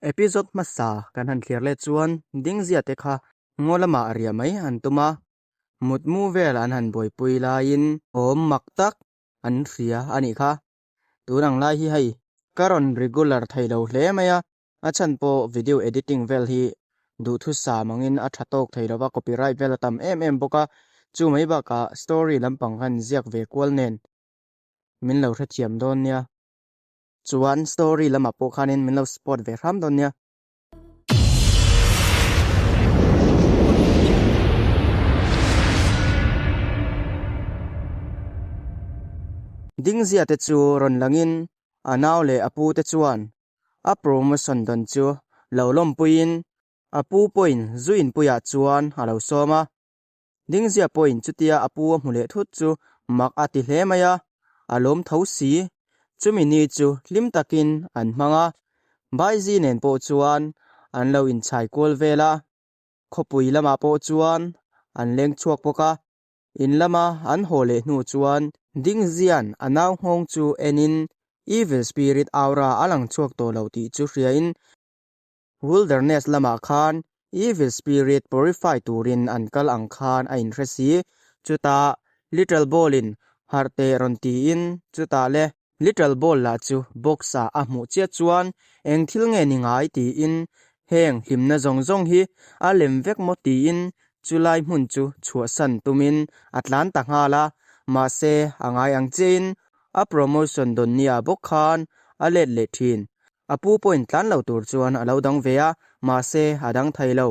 Episode hmasa kan han thlir leh chuan Dingzia te kha ngaw lamah riah mai an tum a, mutmu vel an han buaipui laiin awm mak tak an hria a nih kha. Tun ang lai hi hei ka rawn regular thei lo hle mai a, a chhan pawh video editing vel hi duhthusam angin a tha tawk thei lova, copyright vel a tam em em bawk a, chu mai bakah story lampang khan ziak ve kual nen min lo hrethiam dawn nia. Chuan story lamah pawh khanin min lo support ve hram dawn nia. Dingzia te chu rawn langin a nau leh a pu te chuan a promotion dawn chu lo lawmpuiin a pu pawhin zu inpuiah chuan a lo sawm a. Dingzia pawhin chutia a pu a hmu leh thut chu mak a ti hle mai a, a lawm tho si. Chumi ni chu hlim takin an hmang a, Baizi nen pawh chuan an lo inchhai kual vel a, khawpui lamah pawh chuan an leng chhuak bawk a. In lama an haw leh hnu chuan Dingzia'n a nau nghawng chu enin Evil Spirit aura a lang chhuak tawh lo tih chu hriain Wilderness lamah khan Evil Spirit purify turin an kal ang khan a inhre si. Chutah Little Ball-in harh teh rawn tiin chutah le Little Ball lah chu box-ah a hmuh chiah chuan eng thil nge ni ngai tiin heng hlimna zawng zawng hi a lem vek maw tiin chulai hmun chu chhuahsan tumin a tlan ta nghal a, mahse a ngai ang chiahin a promotion dawn nia bawk khan a let leh thin. A pu pawhin tlan lo tur chuan a lo dang ve a, mahse a dang thei lo.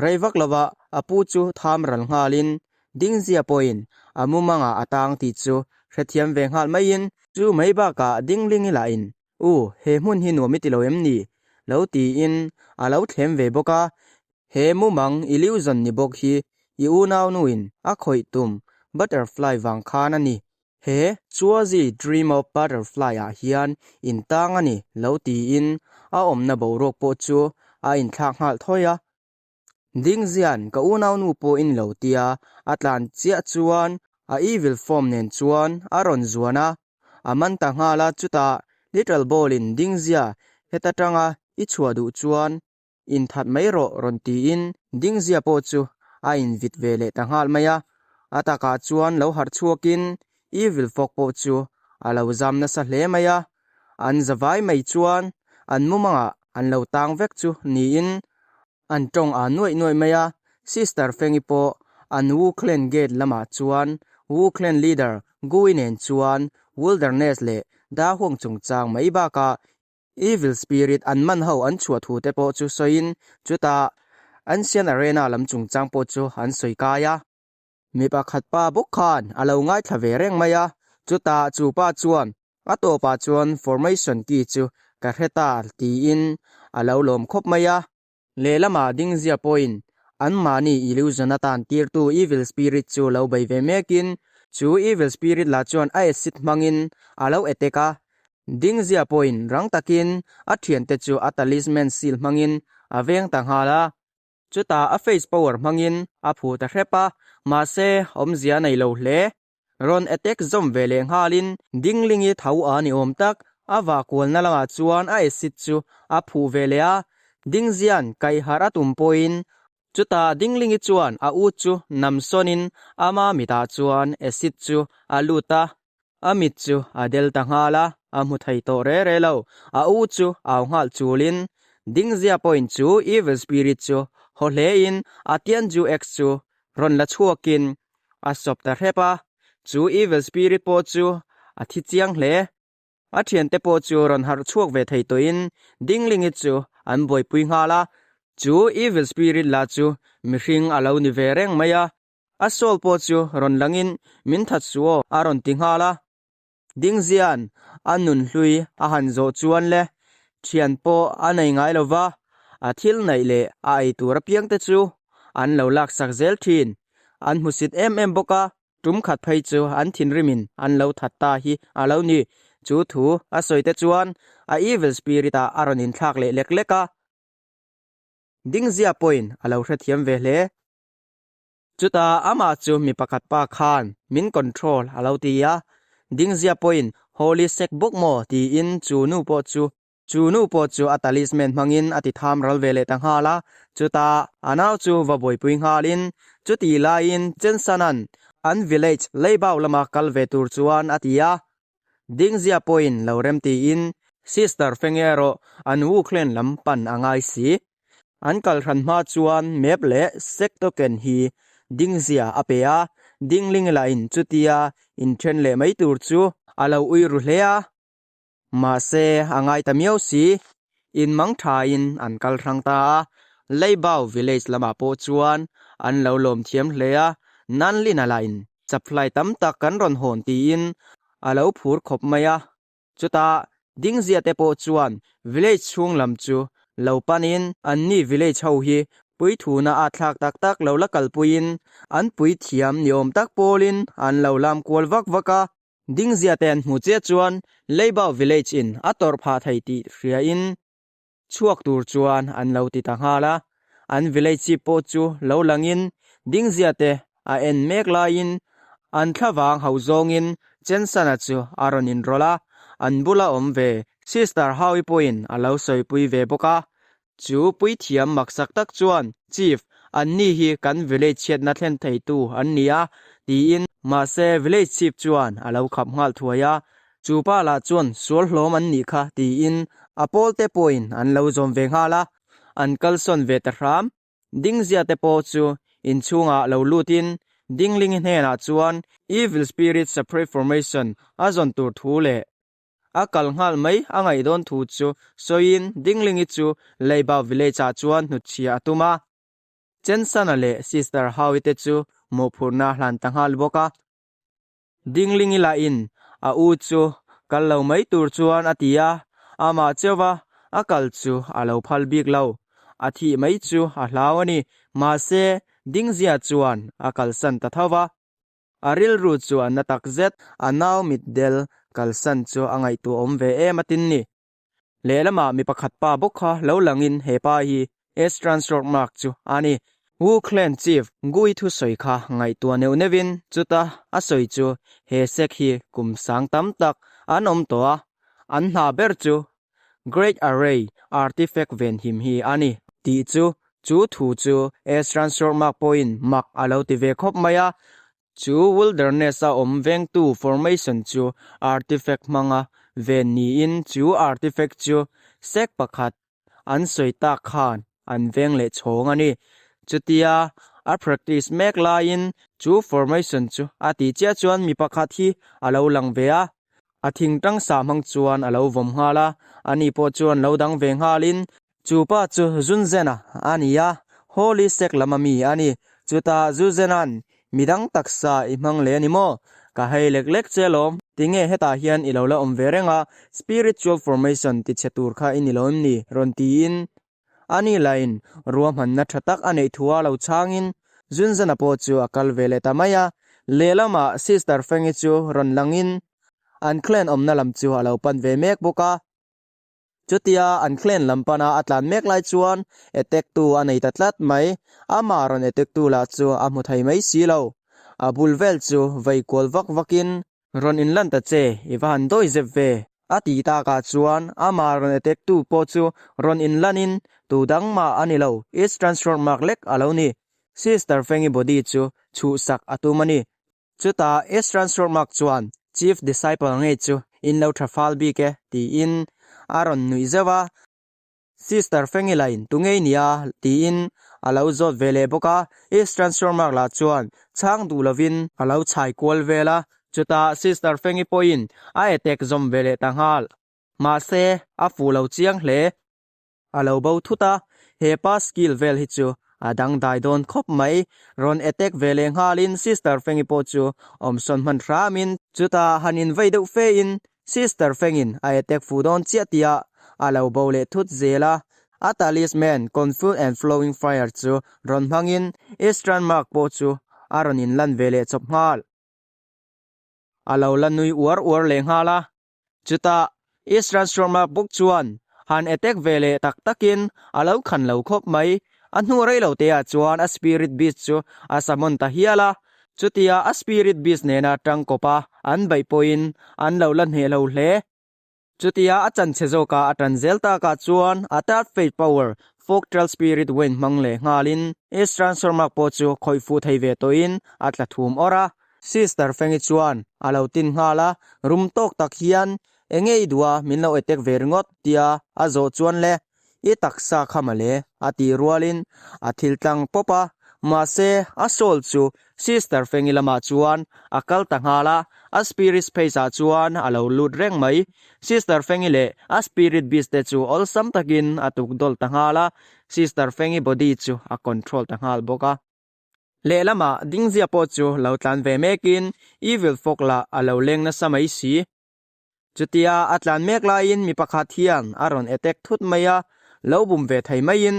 Rei vak lovah a pu chu tham ral nghalin Dingzia pawhin a mumangah a tang tih chu hrethiam ve nghal maiin chu mai bakah Dinglingi lahin U, he hmun hi nuam i ti lo em ni? lo tiin a lo thlem ve bawk a. He mumang illusion ni bawk hi i unaunuin a khawih tum butterfly vang khan a ni. He Chuazi Dream of Butterfly ah hian in tang a ni lo tiin a awmna boruak pawh chu a inthlak nghal thawi a. Dingzian ka unaunu pawh in lo tia a tlan chiah chuan a evil form nen chuan a rawn zuan a, a man ta nghal a chutah Little Ball in Dingzia heta tanga i chhuah duh chuan Inthat mai rawh rawn tiin Dingzia pawh chu a invit ve leh ta nghal mai a. A takah chuan lo harh chhuakin Evil Fog pawh chu a lo zam nasa hle mai a. An zavai mai chuan an mumangah an lo tang vek chu niin an tawng a nuaih nuaih mai a. Sister Fengi pawh an Wu Clan Gate lamah chuan Wu Clan Leader Gui nen chuan Wilderness leh Da Huang chungchang mai bakah Evil spirit an man ho an chhuah thu te pawh chu sawiin chutah Ancient Arena lam chungchang pawh chu an sawi kai a. Mi pakhat pa bawk khan a lo ngaithla ve reng mai a, chutah chu pa chuan a tawpah chuan formation key chu ka hre ta tiin a lo lawm khawp mai a. Lehlamah Dingzia pawhin anmahni illusion atan tirtu evil spirit chu lo bei ve mekin chu evil spirit lah chuan a acid hmangin a lo attack a. Dingzia pawhin rang takin a thiante chu a talisman seal hmangin a veng ta nghal a. Chutah a face power hmangin a phu ta hrep a, mahse awmzia a nei lo hle. Rawn attack zawm ve leh nghalin Dinglingi tho a ni awm tak, a vah kualna lamah chuan a acid chu a phuh ve leh a, Dingzian kaihharh a tum pawhin chutah Dinglingi chuan a u chu nam sawnin ama mitah chuan acid chu a lut a, a mit chu a del ta nghal a, a hmu thei tawh re re lo, a u chu au nghal chulin Dingzia pawhin chu evil spirit chu haw hlein a Tianju X chu rawn la chhuakin a sawp ta hrep a, chu evil spirit pawh chu a thi chiang hle. A thiante pawh chu rawn harh chhuak ve thei tawhin Dinglingi chu an buaipui nghal a, chu evil spirit lah chu mihring a lo ni ve reng mai a, a soul pawh chu rawn langin min that suh aw a rawn ti nghal a. Dingzian a nun hlui a han zawh chuan le thian pawh a nei ngai lo va, a thil neih leh a ei tur apiang te chu an lo laksak zel thin. An hmusit em em bawk a, tum khat phei chu an thinrimin an lo that ta hi a lo ni. Chu thu a sawi te chuan a evil spirit ah a rawn inthlak leh lek lek a. Dingzia pawhin a lo hrethiam ve hle. Chutah amah chu mi pakhat pa khan min control a lo ti a, Dingzia pawhin Holy sek bawk maw tiin chu nu pawh chu. Chu nu pawh chu a talisman hmangin a ti tham ral ve leh ta nghal a, chutah a nau chu va buaipui nghalin chutih laiin Chensana'n an village Leibau lama kal ve tur chuan a ti a. Dingzia pawhin lo rem tiin Sister Feng erawh an Wu clan lam pan a ngai si. An kal hran hma chuan map leh sec token hi Dingzia a pe a, Dingling lahin chutia inthen leh mai tur chu a lo ui ru hle a. Mahse, a ngai ta miau si. In mang thain an kal hrang ta a, Leibau village lamah pawh chuan an lo lawm thiam hle a, Nanlina lahin supply tam tak kan rawn hawn tiin a lo phur khawp mai a. Chutah Dingzia te pawh chuan village chhung lam chu lo panin anni village ho hi puithuna a thlak tak tak lo la kalpuiin an puithiam ni awm tak pawlin an lo lam kual vak vak a. Dingzia te an hmu chiah chuan Leibau village in a tawrh phah thei tih hria in chhuak tur chuan an lo ti ta nghal a. An village chief pawh chu lo lang in Dingzia te a en mek laiin an thlavang ho zawngin Chensana chu a rawn inrawlh a, an bula awm ve Sister Howie pawhin a lo sawipui ve bawk a. Chu puithiam maksak tak chuan, Chief, anni hi kan village chhiatna thlen theitu an ni a, tiin. Mahse, village chief chuan a lo khap nghal thuai a, chu pa lah chuan sual hlawm an nih kha, tiin a pawlte pawhin an lo zawm ve nghal a, an kalsawn ve ta hram. Dingzia te pawh chu inchhungah lo lutin Dinglingi hnenah chuan Evil Spirit Separate Formation a zawn tur thu leh A kal nghal mai a ngaih dawn thu chu sawiin Dinglingi chu Leibau village ah chuan hnutchhia a tum a. Chensana leh Sister Howie te chu mawhphurhna a hlan ta nghal bawk a. Dinglingi lahin a u chu kal lo mai tur chuan a ti a, amah cheuva a kal chu a lo phal bik lo. A thih mai chu a hlau a ni. Mahse, Dingzia chuan a kalsan ta tho va. A rilru chu a na tak zet, a nau mitdel kalsan chu a ngaihtuah awm ve em a tin ni. Lehlamah mi pakhat pa bawk kha lo langin he pa hi Estran Shortmark chu a ni. Wu Clan Chief Gui thusawi kha ngaihtuah neuh neuhin chuta a sawi chu he sek hi kum sang tam tak an awm tawh a, an hna ber chu Great Array Artifact venhim hi a ni tih chu Chu thu chu Ezran Shortmark pawhin mak a lo ti ve khawp mai a, chu wilderness-a awm vengtu formation chu artifact hmanga ven niin chu artifact chu sek pakhat an sawi tak khan an veng leh chhawng a ni. Chutia a practice mek laiin chu formation chu a tih chiah chuan mi pakhat hi a lo lang ve a, a thingtang sah hmang chuan a lo vawm nghal a, ani pawh chuan lo dang ve nghalin Chu pa chu Zunzena a ni a, Holy Sect lam a mi a ni. Chutah Zuzena'n, Mi dang taksa i hmang leh a ni maw? Ka hei lek lek che alawm. Tinge hetah hian i lo la awm ve reng a, spiritual formation ti chhe tur kha i ni lo em ni? rawn tiin a ni lahin ruahmanna tha tak a neih thu a lo chhangin Zunzena pawh chu a kal ve leh ta mai a. Lehlamah Sister Fengi chu rawn langin an clan awmna lam chu a lo pan ve mek bawk a. Chutia an clan lam pana a tlan mek lai chuan attack tu a nei ta tlat mai. Amah rawn attack tu lah chu a hmu thei mai si lo. A bul vel chu vei kual vak vakin, Rawn inlan ta che, i va han dawi zep ve, a ti takah chuan amah rawn attack tu pawh chu rawn inlanin tu dang mah a ni lo, East Transfer Mark lek a lo ni. Sister Fengi body chu chhuhsak a tum a ni. Chutah Ezra Shortmark chuan Chief Disciple ngei chu in lo tha fal bik e tiin a rawn nuih zeuh a, Sister Fengi lain tu ngei nia tiin a lo zawt ve leh bawk a, Ezra Shortmark lah chuan chhang duh lovin a lo chhai kual vel a, chutah Sister Fengi pawhin a attack zawm ve leh ta nghal. Mahse, a fuh lo chiang hle. A lo bo thut a, he pa skill vel hi chu a dangdai dawn khawp mai. Rawn attack ve leh nghalin Sister Fengi pawh chu awmsawn hman hramin chutah han invei deuh fein Sister Fengin a attack fuh dawn chiah tihah a lo bo leh thut zel a. A talisman Confuse and Flowing Fire chu rawn hmangin Eastern Mark pawh chu a rawn inlan ve leh chawp nghal. A lo la nui uar uar leh nghal a. Chutah Israel Sharma bawk chuan han attack ve leh tak takin a lo khan lo khawp mai. A hnu rei lo teah chuan a spirit beast chu a summon ta hial a. Chutia a spirit beast nena tangkawpa an beih pawhin an lo la hneh lo hle. Chutia a chan chhe zawka a tan zel takah chuan a Third Faith Power, Folk Trail Spirit Wind hmang leh nghalin Eastern Sawrmak pawh chu khawih fuh thei ve tawhin a tla thum awrh a. Sister Fengi chuan a lo tin nghal a, rum tawk tak hian, Enge i duh a, min lo attack ve ringawt, tia a zawh chuan le, I taksa kha mawle, a tih rualin a thil tlang pawp a, mahse a soul chu Sister Fengi lamah chuan a kal ta nghal a, a spirit space ah chuan a lo lut reng mai. Sister Fengi leh a spirit beast te chu awlsam takin a tuk dawl ta nghal a, Sister Fengi body chu a control ta nghal bawk a. Lehlamah Dingzia pawh chu lo tlan ve mekin Evil Fog lah a lo leng nasa mai si. Chutia a tlan mek laiin mi pakhat hian a rawn attack thut mai a, lo bum ve thei maiin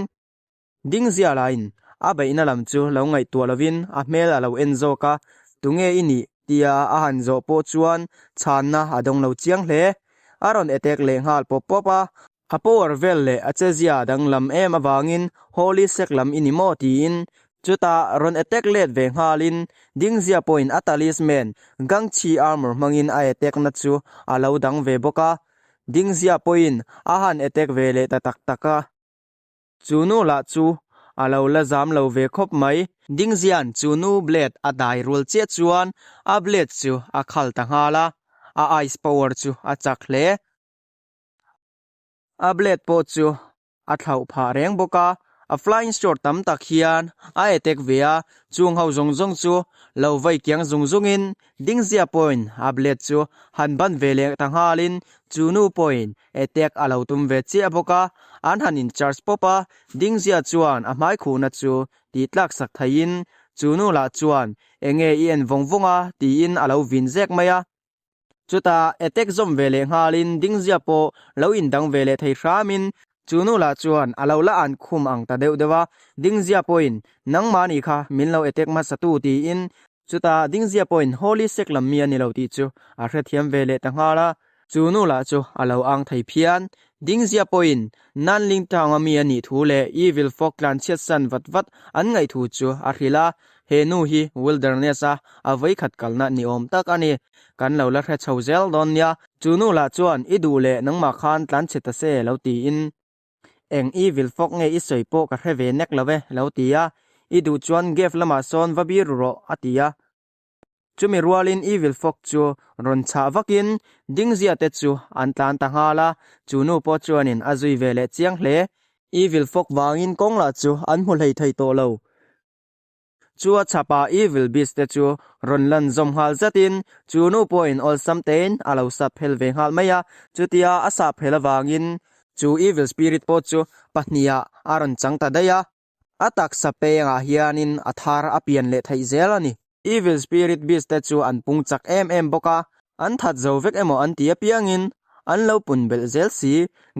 Dingzia lain a beihna lam chu lo ngaihtuah lovin a hmel a lo en zawk a, tunge i nih tia a han zawh pawh chuan chhanna a dawng lo chiang hle. A rawn attack leh nghal pawp pawp a, A power vel leh a chezia danglam em avangin Holy Sect lam i ni maw tiin chutah rawn attack let ve nghalin Dingzia pawhin a talisman Gangchi armor hmangin a attack na chu a lo dang ve bawk a, Dingzia pawhin a han attack ve leh ta tak tak a. Chu nu lah chu a lo la zam lo ve khawp mai. Dingzia'n chu nu blade a dai rual chiah chuan a blade chu a khal ta nghal a, a ice power chu a chak hle. A blade pawh chu a thlauh phah reng bawk a, a flying sword tam tak hian a attack ve a, chung ho zawng zawng chu lo vei kiang zung zungin Dingzia pawhin a blade chu han ban ve leh ta nghalin chu nu pawhin attack a lo tum ve chiah bawk a, an han in charge pawp a, Dingzia chuan a hmai khuhna chu tih tlak sak theihin chu nu lah chuan enge i en vawng vawng a tiin a lo vin zek mai a. Chutah attack zawm ve leh nghalin Dingzia pawh lo indang ve leh thei hramin chu nu lah chuan a lo la an khum ang ta deuh deuh a, Dingzia pawhin nangmah nih kha min lo attack hmasa tu tiin chutah Dingzia pawhin Holy Sect lam mi a ni lo tih chu a hrethiam ve leh ta nghal a, chu nu lah chu a lo ang thei phian. Dingzia pawhin Nanling Town a mi a nih thu leh Evil Fog tlanchhiat san vat vat an ngaih thu chu a hrilh a, He nu hi wilderness a a vawikhat kalna ni awm tak a ni. Kan lo la hre chho zel dawn nia. Chu nu lah chuan i duh leh nangmah khan tlan chhe ta se lo tiin eng i vil fawk nge i sawi pawh ka hre ve nek lo e lo ti a. I duh chuan gave lamah sawn va bir rawh a ti a. Chumi rualin evil fawk chu rawn chhah vakin Dingzia te chu an tlan ta nghal a, chu nu pawh chuanin a zui ve leh chiang hle. Evil fawk vangin kawng lah chu an hmu hlei thei tawh lo. Chu a chhapah Evil Beast te chu rawn lan zawm nghal zatin chu nu pawhin awlsam tein a lo sap phel ve nghal mai a. Chutia a sap phel avangin chu Evil Spirit pawh chu pahnihah a rawn chang ta daih a. A taksa pengah hianin a thar a pian leh theih zel a ni. Evil Spirit Beast te chu an pung chak em em bawk a, an that zo vek emaw an ti apiangin an lo pun belh zel si.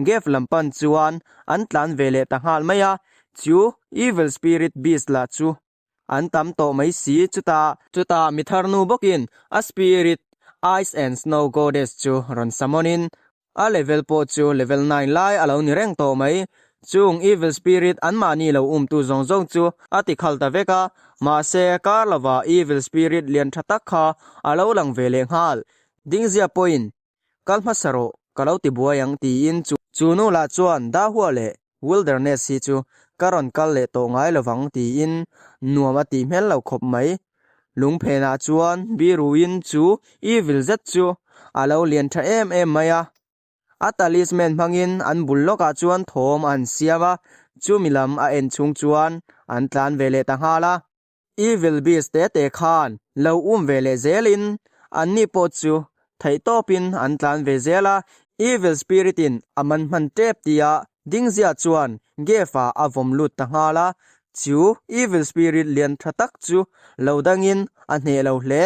Gave lam pan chuan an tlan ve leh ta nghal mai a, chu Evil Spirit Beast lah chu an tam tawh mai si. Chutah chutah mi thar nu bawkin a Spirit Ice and Snow Goddess chu rawn summon in A level pawh chu level nine lai a lo ni reng tawh mai. Chung evil spirit anmahni lo umtu zawng zawng chu a ti khal ta vek a, mahse kar lova evil spirit lian tha tak kha a lo lang ve leh nghal. Dingzia pawhin, Kal hmasa rawh, ka lo ti buai ang tiin chu nu lah chuan Dahua leh Wilderness hi chu ka rawn kal leh tawh ngai lovang tiin nuam a tih hmel lo khawp mai. Lungphenah chuan Biruin chu evil zet chu a lo lian tha em em mai a. A talisman hmangin an bul lawkah chuan thawm an siam a, chumi lam a en chhung chuan an tlan ve leh ta nghal a. Evil beast te te khan lo um ve leh zelin anni pawh chu theihtawpin an tlan ve zel a, evil spirit in a man hman tep tia Dingzia chuan Gave ah a vawm lut ta nghal a, chu evil spirit lian tha tak chu lo dangin a hneh lo hle.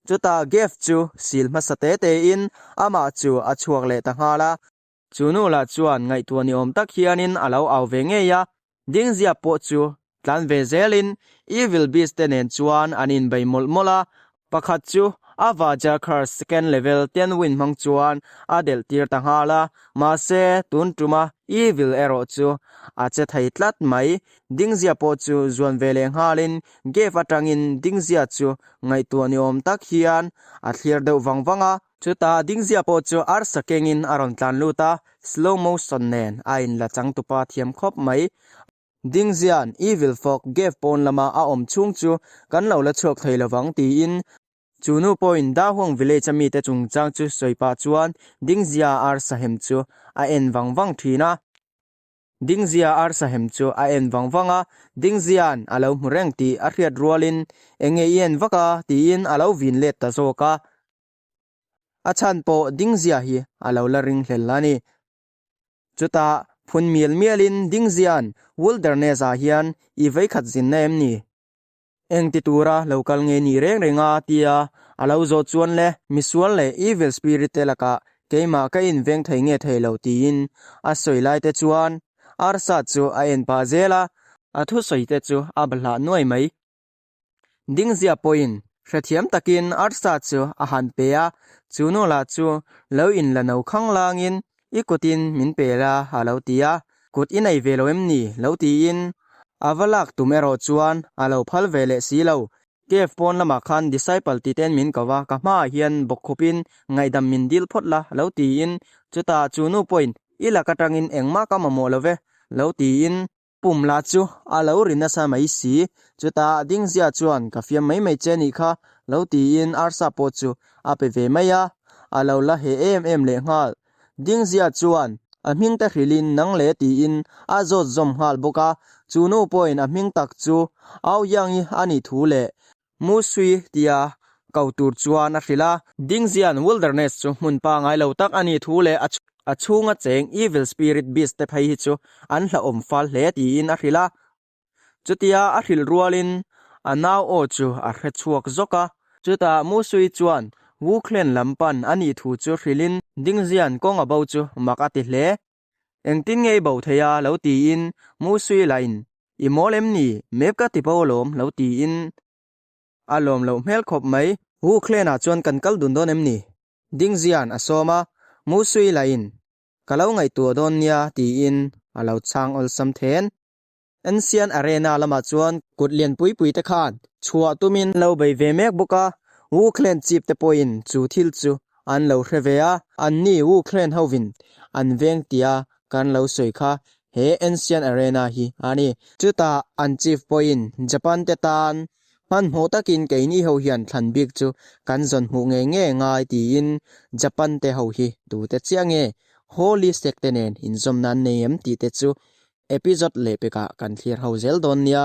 Chutah Gave chu sil hmasa te te in amah chu a chhuak leh ta nghal a. Chu nu lah chuan ngaihtuah ni awm tak hianin a lo au ve ngei a, Dingzia pawh chu tlan ve zelin Evil Beast te nen chuan an inbei mawlh mawlh a, pakhat chu a Vaja Curse second level ten win hmang chuan a delh tir ta nghal a, mahse tun tuma Evil erawh chu a che thei tlat mai. Dingzia pawh chu zuan ve leh nghalin Gave atangin Dingzia chu ngaihtuah ni awm tak hian a thlir deuh vang vang a. Chutah Dingzia pawh chu arsa kengin a rawn tlan lut a, slow motion nen a inla changtupa thiam khawp mai. Dingzia'n Evil Fog Gave pawn lama a awm chhung chu kan lo la chhuak thei lovang tiin chu nu pawhin Dahuang Village a mite chungchang chu sawi pah chuan Dingzia arsa hem chu a en vang vang thin a. Dingzia arsa hem chu a en vang vang a, Dingzia'n a lo hmu reng tih a hriat rualin enge i en vak a tiin a lo vin let ta zawk a. A chhan pawh Dingzia hi a lo la ringhlel a ni. Chutah phun mial mialin Dingzia'n Wilderness-ah hian i veikhat zinna em ni? Eng ti tura lo kal nge ni reng reng a? tia a lo zawh chuan le, misual leh evil spirit te lakah keimah ka inveng thei nge thei lo tiin a sawi lai te chuan arsa chu a en pah zel a, a thusawi te chu a bahlah nuai mai. Dingzia pawhin hrethiam takin arsa chu a han pe a, chu nu lah chu lo inla no khang langin I kutin min pe la a lo ti a, kut i nei ve lo em ni? lo tiin a va lak tum erawh chuan a lo phal ve leh si lo. Cave pawn lamah khan disciple ti ten min ko va, ka hmaah hian bawkkhupin ngaihdam min dil phawt la lo tiin chutah chu nu pawhin i lak atangin engmah ka mamawh lo ve lo tiin Pum lah chu a lo ri nasa mai si, chutah Dingzia chuan ka fiam mai mai che nih kha lo tiin arsa pawh chu a pe ve mai a, a lo la he em em leh nghal. Dingzia chuan a hming te hrilhin nang le tiin a zawt zawm nghal bawk a, chu nu pawhin a hming tak chu Au Yang-i a nih thu leh Musui tia ko tur chuan a hrilh a. Dingzian Wilderness chu hmun pangai lo tak a nih thu leh a chhunga cheng evil spirit beast te phei hi chu an hlauhawm fal hle tiin a hrilh a. Chutia a hrilh rualin a nau aw chu a hre chhuak zawk a. Chutah Musui chuan Wu Clan lam pan a nih thu chu hrilhin Dingzian kawng a bo chu mak a ti hle. Engtin nge i bo thei a? lo tiin Musui lahin, I mawl em ni? Map ka ti bo alawm lo tiin a lawm loh hmel khawp mai. Wu Clan-ah chuan kan kal dun dawn em ni? Dingzia'n a sawm a, Musui lahin, Ka lo ngaihtuah dawn nia tiin a lo chhang awlsam then. Ancient Arena lamah chuan kut lian pui pui te khan chhuah tumin an lo bei ve mek bawk a, Wu Clan chief te pawhin chu thil chu an lo hre ve a, anni Wu Clan hovin an veng tia kan lo sawi kha he Ancient Arena hi a ni. Chutah an chief pawhin Japan te tan hmanhmawh takin keini ho hian thlan bik chu kan zawn hmuh ngei ngei ngai tiin Japan te ho hi tute chiah nge Holy Sect te nen inzawmna an nei em tih te chu Episode lehpekah kan thlir ho zel dawn nia.